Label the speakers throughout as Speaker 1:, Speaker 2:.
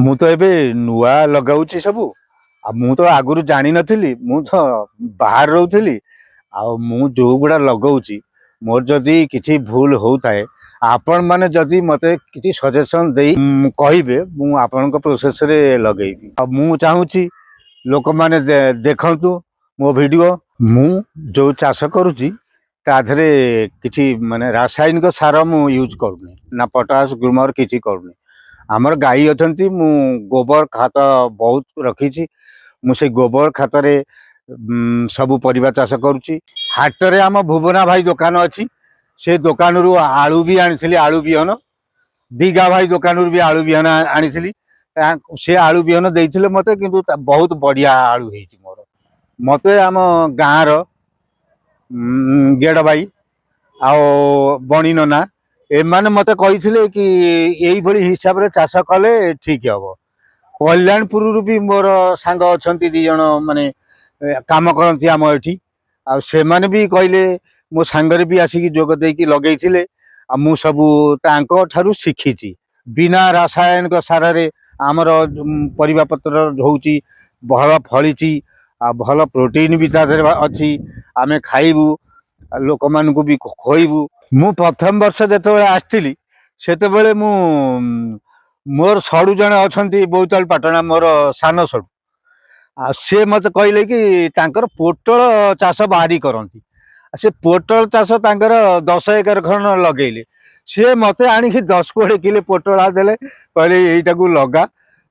Speaker 1: ମୁଁ ତ ଏବେ ନୂଆ ଲଗାଉଛି ସବୁ। ଆଉ ମୁଁ ତ ଆଗରୁ ଜାଣିନଥିଲି, ମୁଁ ତ ବାହାରେ ରହୁଥିଲି। ଆଉ ମୁଁ ଯୋଉଗୁଡ଼ା ଲଗାଉଛି, ମୋର ଯଦି କିଛି ଭୁଲ ହଉଥାଏ, ଆପଣମାନେ ଯଦି ମୋତେ କିଛି ସଜେସନ୍ ଦେଇ କହିବେ, ମୁଁ ଆପଣଙ୍କ ପ୍ରୋସେସରେ ଲଗେଇବି। ଆଉ ମୁଁ ଚାହୁଁଛି ଲୋକମାନେ ଦେଖନ୍ତୁ ମୋ ଭିଡ଼ିଓ। ମୁଁ ଯୋଉ ଚାଷ କରୁଛି, ତା ଦେହରେ କିଛି ମାନେ ରାସାୟନିକ ସାର ମୁଁ ୟୁଜ୍ କରୁନି ନା, ପଟାସ, ଗ୍ରୁମର କିଛି କରୁନି। ଆମର ଗାଈ ଅଛନ୍ତି, ମୁଁ ଗୋବର ଖତ ବହୁତ ରଖିଛି। ମୁଁ ସେଇ ଗୋବର ଖତରେ ସବୁ ପରିବା ଚାଷ କରୁଛି। ହାଟରେ ଆମ ଭୁବନା ଭାଇ ଦୋକାନ ଅଛି, ସେ ଦୋକାନରୁ ଆଳୁ ବି ଆଣିଥିଲି, ଆଳୁ ବିହନ। ଦିଗା ଭାଇ ଦୋକାନରୁ ବି ଆଳୁ ବିହନ ଆଣିଥିଲି। ସେ ଆଳୁ ବିହନ ଦେଇଥିଲେ ମୋତେ, କିନ୍ତୁ ବହୁତ ବଢ଼ିଆ ଆଳୁ ହେଇଛି ମୋର। ମୋତେ ଆମ ଗାଁର ଗେଡ଼ ଭାଇ ଆଉ ବଣି ନନା, ଏମାନେ ମୋତେ କହିଥିଲେ କି ଏଇଭଳି ହିସାବରେ ଚାଷ କଲେ ଠିକ୍ ହବ। କଲ୍ୟାଣପୁରରୁ ବି ମୋର ସାଙ୍ଗ ଅଛନ୍ତି 2 ଜଣ, ମାନେ କାମ କରନ୍ତି ଆମ ଏଠି। ଆଉ ସେମାନେ ବି କହିଲେ, ମୋ ସାଙ୍ଗରେ ବି ଆସିକି ଯୋଗ ଦେଇକି ଲଗେଇଥିଲେ। ଆଉ ମୁଁ ସବୁ ତାଙ୍କ ଠାରୁ ଶିଖିଛି। ବିନା ରାସାୟନିକ ସାରରେ ଆମର ପରିବା ପତ୍ର ହେଉଛି, ଭଲ ଫଳିଛି ଆଉ ଭଲ ପ୍ରୋଟିନ୍ ବି ତା ଦେହରେ ଅଛି। ଆମେ ଖାଇବୁ ଆଉ ଲୋକମାନଙ୍କୁ ବି ଖୋଇବୁ। ମୁଁ ପ୍ରଥମ ବର୍ଷ ଯେତେବେଳେ ଆସିଥିଲି, ସେତେବେଳେ ମୁଁ ମୋର ସଡ଼ୁ ଜଣେ ଅଛନ୍ତି ବୋଇତାଳୁ ପାଟଣା, ମୋର ସାନ ସଡ଼ୁ। ଆଉ ସିଏ ମୋତେ କହିଲେ କି ତାଙ୍କର ପୋଟଳ ଚାଷ ବାରି କରନ୍ତି। ଆଉ ସେ ପୋଟଳ ଚାଷ ତାଙ୍କର 10 ଏକର ଖଣ୍ଡ ଲଗେଇଲେ। ସିଏ ମୋତେ ଆଣିକି 10-20 କିଲୋ ପୋଟଳ ଦେଲେ, କହିଲେ ଏଇଟାକୁ ଲଗା।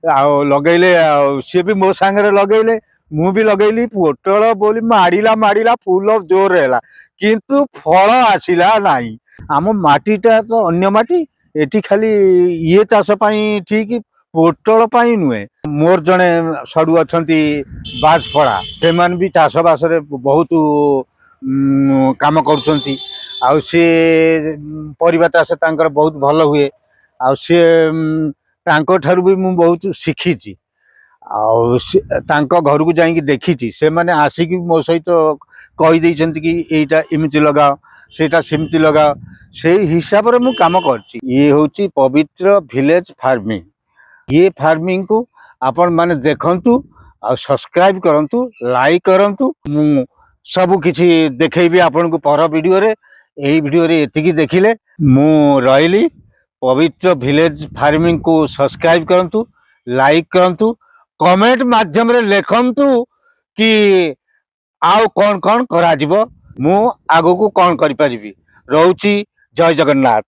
Speaker 1: ଆଉ ଲଗେଇଲେ, ଆଉ ସିଏ ବି ମୋ ସାଙ୍ଗରେ ଲଗେଇଲେ, ମୁଁ ବି ଲଗେଇଲି। ପୋଟଳ ବୋଲି ମାଡ଼ିଲା, ମାଡ଼ିଲା, ଫୁଲ ଜୋରରେ ହେଲା, କିନ୍ତୁ ଫଳ ଆସିଲା ନାହିଁ। ଆମ ମାଟିଟା ତ ଅନ୍ୟ ମାଟି, ଏଠି ଖାଲି ଇଏ ଚାଷ ପାଇଁ ଠିକ, ପୋଟଳ ପାଇଁ ନୁହେଁ। ମୋର ଜଣେ ସଡ଼ୁ ଅଛନ୍ତି ବାଜଫଳା, ସେମାନେ ବି ଚାଷବାସରେ ବହୁତ କାମ କରୁଛନ୍ତି। ଆଉ ସିଏ ପରିବା ଚାଷ ତାଙ୍କର ବହୁତ ଭଲ ହୁଏ। ଆଉ ସିଏ ତାଙ୍କଠାରୁ ବି ମୁଁ ବହୁତ ଶିଖିଛି। ଆଉ ସେ ତାଙ୍କ ଘରକୁ ଯାଇକି ଦେଖିଛି, ସେମାନେ ଆସିକି ମୋ ସହିତ କହିଦେଇଛନ୍ତି କି ଏଇଟା ଏମିତି ଲଗାଅ, ସେଇଟା ସେମିତି ଲଗାଅ। ସେଇ ହିସାବରେ ମୁଁ କାମ କରିଛି। ଇଏ ହେଉଛି ପବିତ୍ର ଭିଲେଜ ଫାର୍ମିଂ। ଇଏ ଫାର୍ମିଂକୁ ଆପଣମାନେ ଦେଖନ୍ତୁ ଆଉ ସବସ୍କ୍ରାଇବ୍ କରନ୍ତୁ, ଲାଇକ୍ କରନ୍ତୁ। ମୁଁ ସବୁ କିଛି ଦେଖେଇବି ଆପଣଙ୍କୁ ପର ଭିଡ଼ିଓରେ। ଏଇ ଭିଡ଼ିଓରେ ଏତିକି ଦେଖିଲେ, ମୁଁ ରହିଲି। ପବିତ୍ର ଭିଲେଜ ଫାର୍ମିଂକୁ ସବସ୍କ୍ରାଇବ୍ କରନ୍ତୁ, ଲାଇକ୍ କରନ୍ତୁ, କମେଣ୍ଟ ମାଧ୍ୟମରେ ଲେଖନ୍ତୁ କି ଆଉ କ'ଣ କ'ଣ କରାଯିବ, ମୁଁ ଆଗକୁ କ'ଣ କରିପାରିବି। ରହୁଛି, ଜୟ ଜଗନ୍ନାଥ।